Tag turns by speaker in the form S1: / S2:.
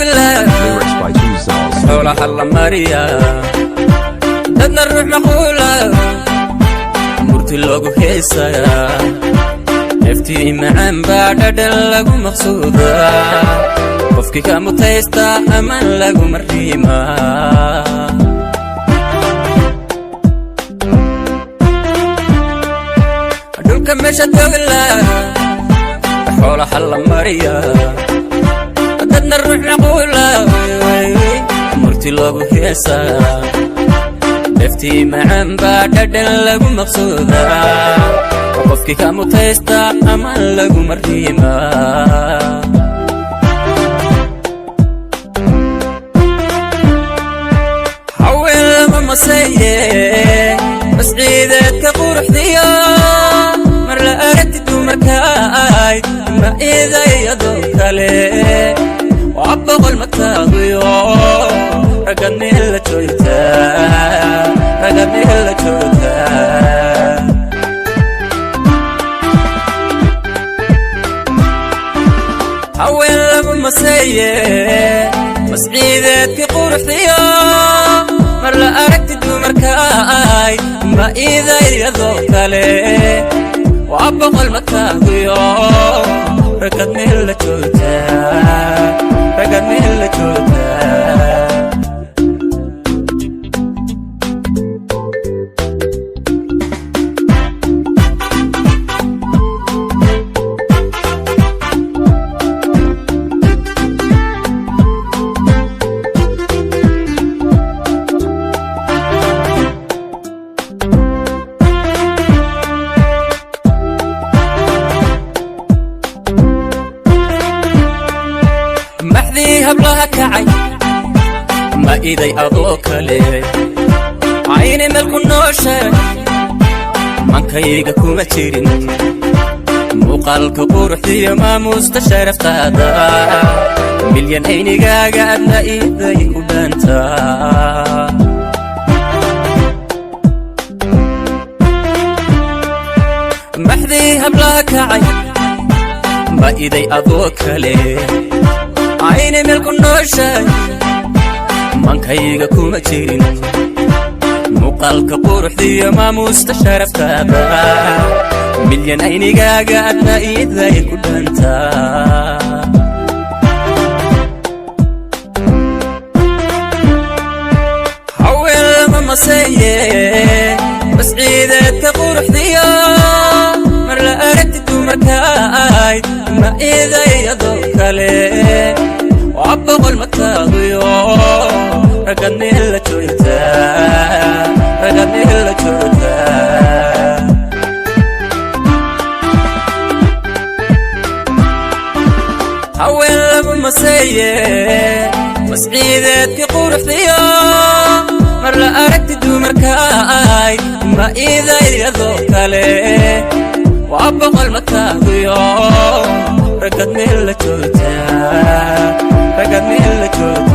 S1: dogla,
S2: Lyrics by Two Saw Studio.
S1: Xoolaha la mariya, dadna ruux maquula murti loogu heesayaa. Neftii macaan baa dhadhan lagu maqsuudaa, qofkii ka mutaysta amaan laguma riimaa. Dhulka meesha dogla, xoolaha la mariya, dadna ruux maquula murti loogu heesaa. Neftii macaan baa dhadhan lagu maqsuudaa, qofkii ka mutaysta amaan laguma riimaa. Haween lama maseeye, masciideedka quruxdiyo mar la aragti dumarkaay ma iidayadoo kale. Waa boqol mataaqiyo ragad meel la joogtaa, ragad meel la joogtaa. Haween lama maseeye, masciideedki quruxdiyo mar la aragti dumarkaay ma iidayadoo kale. Waa boqol mataaqiyo ragad meel la joogtaa, ragad meel la joogtaa. Maxdii hablaha kacay ma iday adoo kale, cayni meel ku nooshe mankayga kuma jirin. Muuqaalka quruxdiyo maamuusta sharaftaada, milyan aynigaaga adna iday ku dhaantaa. Maxdii hablaha kacay ma iday adoo kale, cayni meel ku nooshay mankayga kuma jirin. Muuqaalka quruxdiyo maamuusta sharaftaada, milyan aynigaaga adna iday ku dhaantaa. Haween lama maseeye, masciideedka quruxdiyo mar la aragti dumarkaay ma iidayadoo kale. Waa boqol mataaqiyo ragad meel la joogtaa, ragad meel la joogtaa. Haween lama maseeye, masciideedki quruxdiyo mar la aragti dumarkaay ma iidayadoo kale. Waa boqol mataaqiyo ragad meel la joogtaa, ragad meel la joogtaa.